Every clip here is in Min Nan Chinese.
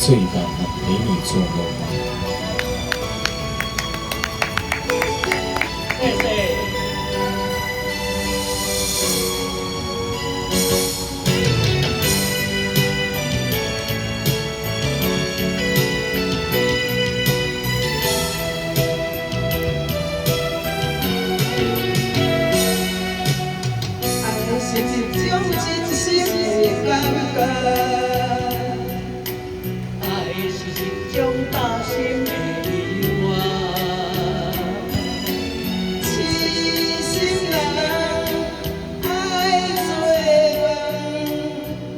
醉夢和陪你做夢嗎？謝謝。愛是一種真心的感覺，愛是一種擔心的意外，痴心人愛做夢，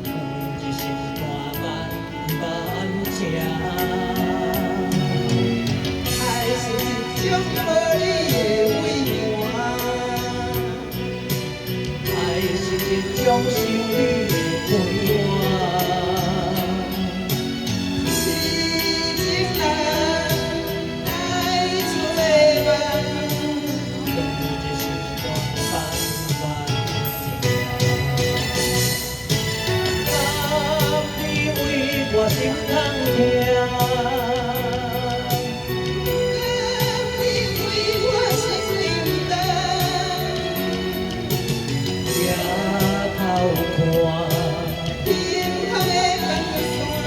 藏一心肝慢慢情。愛是一種無理的遺憾，愛是一種想你的陪伴。痴情人愛做夢，藏一心肝慢慢情。敢你為我心通疼？敢你為我心靈動？抬頭看，幸福的江山，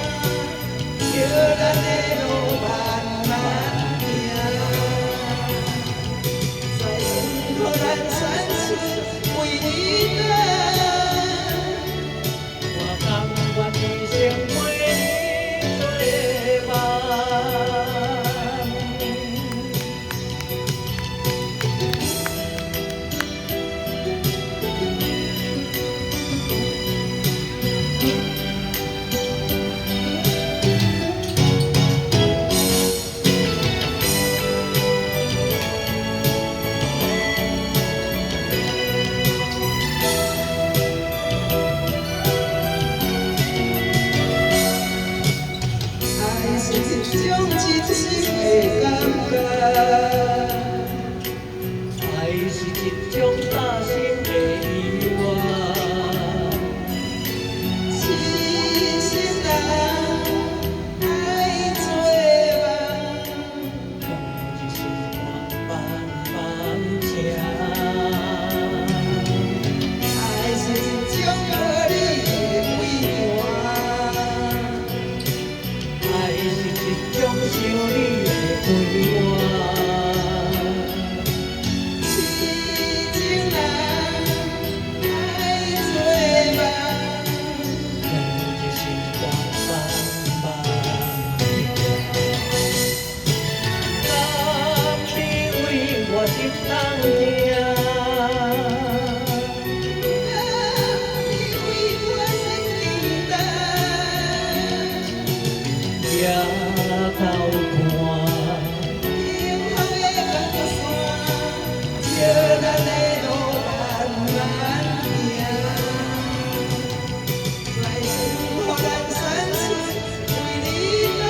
照咱的路慢慢行，在幸福咱選出為你等。我甘願一生陪你做夢。愛是一種真心的感覺，愛是一種擔心的意外，痴心人愛做夢，藏一心肝慢慢情。愛是一種無理的遺憾，愛是一種想你的陪伴。痴情人愛做夢。藏一心肝慢慢情。敢你為我心通疼？敢你為我心靈動？抬頭看，幸福的江山，照咱的路慢慢行，在幸福咱選出為你等。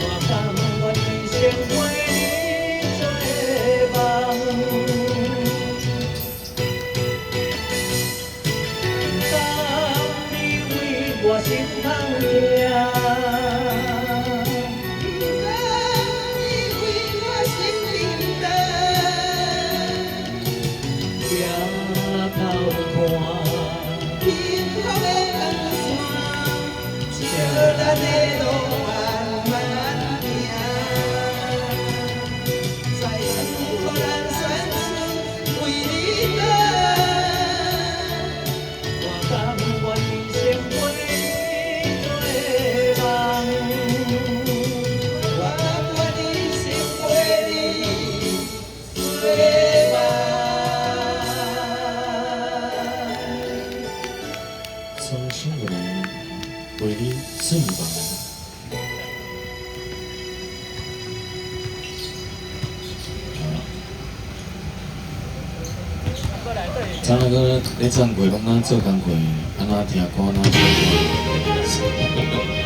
我甘願一生陪你做夢。敢你為我心通疼？敢你為我心靈動？抬頭看，幸福的江山，照咱的路慢慢行，在幸福咱選出為你等。我甘願一生陪你做夢。我甘願一生陪你做夢。重新來為你醉夢。昨昏閣咧唱歌，攏敢做工課，按怎聽歌，按怎唱歌。